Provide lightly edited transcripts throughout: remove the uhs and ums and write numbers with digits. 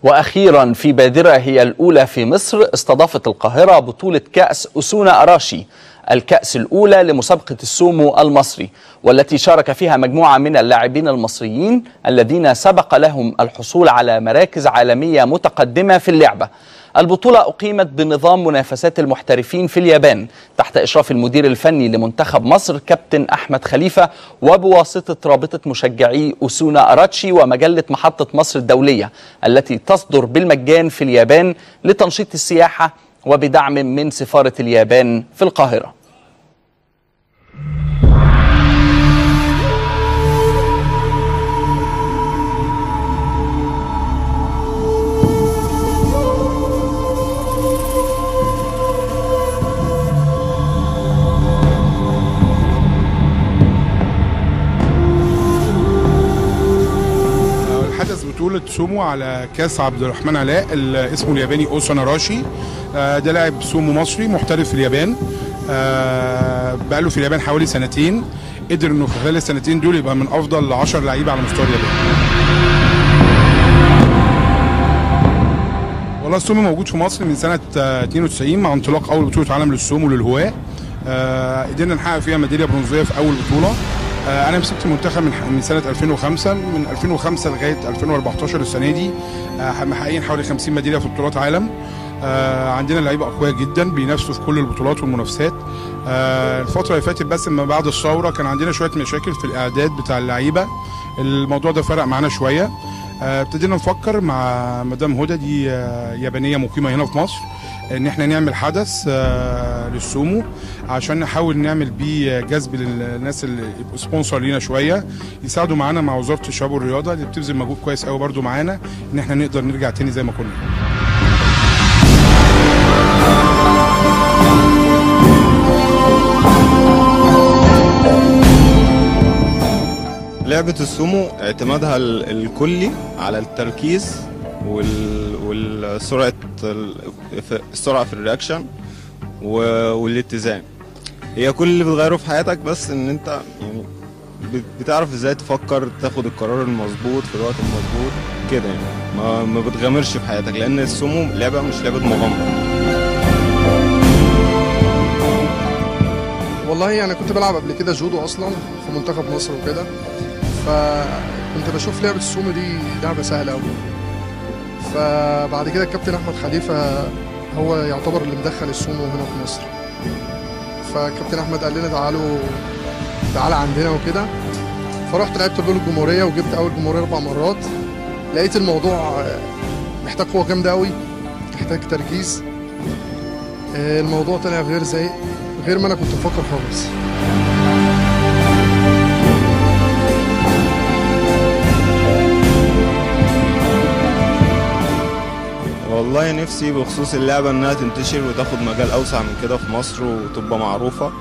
وأخيرا في بادرة هي الأولى في مصر، استضافت القاهرة بطولة كأس أسونا أراشي، الكأس الأولى لمسابقة السومو المصري، والتي شارك فيها مجموعة من اللاعبين المصريين الذين سبق لهم الحصول على مراكز عالمية متقدمة في اللعبة. البطولة أقيمت بنظام منافسات المحترفين في اليابان تحت إشراف المدير الفني لمنتخب مصر كابتن أحمد خليفة، وبواسطة رابطة مشجعي أسونا أراتشي ومجلة محطة مصر الدولية التي تصدر بالمجان في اليابان لتنشيط السياحة وبدعم من سفارة اليابان في القاهرة. حدث بطولة سومو على كاس عبد الرحمن علاء اسمه الياباني اوسانا راشي. ده لاعب سومو مصري محترف في اليابان، بقاله في اليابان حوالي سنتين. قدر انه في خلال السنتين دول يبقى من افضل 10 لعيبه على مستوى اليابان. والله السومو موجود في مصر من سنه 92 مع انطلاق اول بطوله عالم للسومو للهواة. قدرنا نحقق فيها ميداليه برونزيه في اول بطوله. انا مسكت المنتخب من سنه 2005، من 2005 لغايه 2014 السنه دي محققين حوالي 50 ميداليه في بطولات عالم. عندنا لعيبه اقوياء جدا بينافسوا في كل البطولات والمنافسات. الفتره اللي فاتت بس ما بعد الثوره كان عندنا شويه مشاكل في الاعداد بتاع اللعيبه، الموضوع ده فرق معانا شويه. ابتدينا نفكر مع مدام هدى، دي يابانيه مقيمه هنا في مصر، ان احنا نعمل حدث للسومو عشان نحاول نعمل بيه جذب للناس اللي يبقوا سبونسر لينا شويه، يساعدوا معانا مع وزاره الشباب والرياضه اللي بتبذل مجهود كويس قوي برده معانا ان احنا نقدر نرجع تاني زي ما كنا. لعبة السومو اعتمادها الكلي على التركيز والسرعة، السرعة في الرياكشن والاتزان. هي كل اللي بتغيره في حياتك بس ان انت يعني بتعرف ازاي تفكر، تاخد القرار المظبوط في الوقت المظبوط كده، يعني ما بتغامرش في حياتك، لان السومو لعبة مش لعبة مغامرة. والله انا كنت بلعب قبل كده جودو اصلا في منتخب مصر وكده، فكنت بشوف لعبة السومو دي لعبة سهلة قوي. فبعد كده الكابتن احمد خليفة هو يعتبر اللي مدخل السومو هنا في مصر، فكابتن احمد قال لنا تعالى عندنا وكده. فرحت لعبت بطولة الجمهورية وجبت اول جمهورية 4 مرات. لقيت الموضوع محتاج قوة جامدة قوي، محتاج تركيز. الموضوع طلع غير ما انا كنت مفكر خالص. والله نفسي بخصوص اللعبة انها تنتشر وتاخد مجال اوسع من كده في مصر وتبقى معروفة،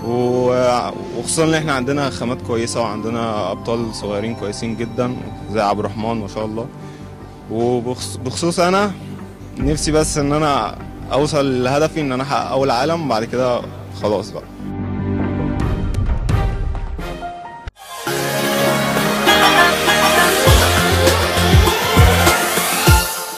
وخصوصا ان احنا عندنا خامات كويسة وعندنا ابطال صغيرين كويسين جدا زي عبد الرحمن ما شاء الله. وبخصوص انا نفسي بس ان انا اوصل لهدفي ان انا احقق اول عالم، بعد كده خلاص بقى.